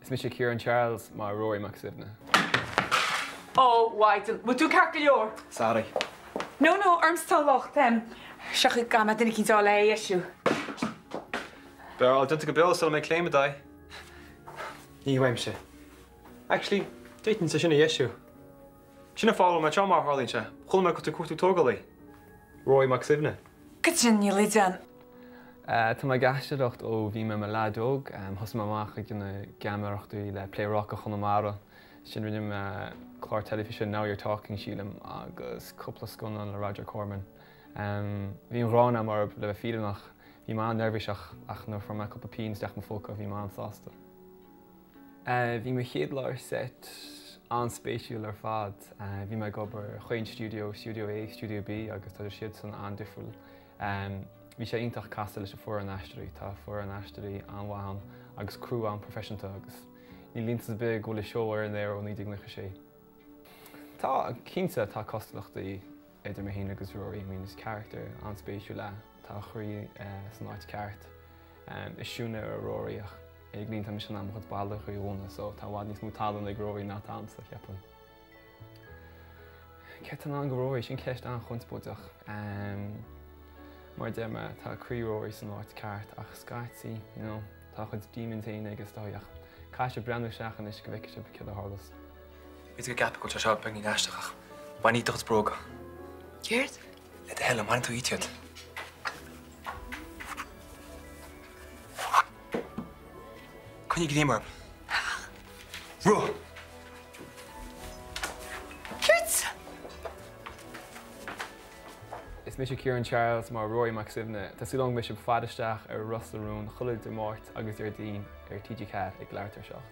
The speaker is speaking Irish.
Is mise Ciarán Charles mar Rory Mac Suibhne. Ó, Mhaighdean, bhfuil tú ceart go leor? Sorry. No, no, ormsa atá an locht. Seo chuig gan mé duine eicínt a fháil le é a dheisiú. Beidh ár déanta go beo sula mbeidh claim i d'aghaidh. Ní uaimse. Actually, d'fhéadfainnse sin a dheisiú. Sin an fáth a bhfuil mé anseo mar a tharlaíonn sé. Chuala mé go bhfuil tú ag cuartú tógálaí. Rory Mac Suibhne. Go deimhin níl a déan. Tá mé ag aisteoireacht ó bhí mé i mo leaid óg. Thosaigh mé amach ag déanamh geamaireachtaí le Pléaráca Chonamara. Ansin rinne mé clár teilifíse Now You're Talking, sílim, agus cúpla scannán le Roger Corman. Bhí an ghráin agam orthu, le bheith fírinneach. Bhí mé an-neirbhíseach ach nuair a fuair mé cúpla pingin isteach i mo phóca bhí mé an-sásta. Bhí mo chéad lá ar set an-spéisiúil ar fad. Bhí mé ag obair chaon stiúideo, Stiúideo A, Stiúideo B agus tá siadsan an-difriúil. Bhí sé iontach casadh leis an foireann aisteoirí, tá foireann aisteoirí an-mhaith ann agus criú an-proifisiúnta agus níl iontas ar bith go bhfuil an seó ar an aer ó 1996. Tá, cinnte, tá cosúlachtaí idir mé féin agus Rory, I mean is carachtar an-spéisiúil é, tá a chroí san áit ceart. Is siúinéir é Rory ach ag líon tá mise in ann mo chuid ballaí a dhúnadh so tá i bhfad níos mó tallann ag Rory ná atá agamsa, cheapfainn. Céard atá i ndán do Rory? Sin ceist an-chonspóideach. Mar a deir mé, tá croí Rory san áit ceart ach scaití, you know, tá a chuid demons féin aige is dóigh ach caithfidh sibh breathnú isteach anois go bhfeicfidh sibh céard a tharlós. B'fhéidir go gceapfá go bhfuil sé seo beagnín aisteach ach bain do chuid bróga. Céard? Le do thoil, an mbaineann tú iad? Coinnigh greim orthu. Rith! Céard? Is mise Ciarán Charles mar Rory Mac Suibhne. Tá súil agam go mbeidh sibh fad isteach ar Ros na Rún chuile Dé Máirt agus Déardaoin ar TG4 ag leathuair tar éis 7.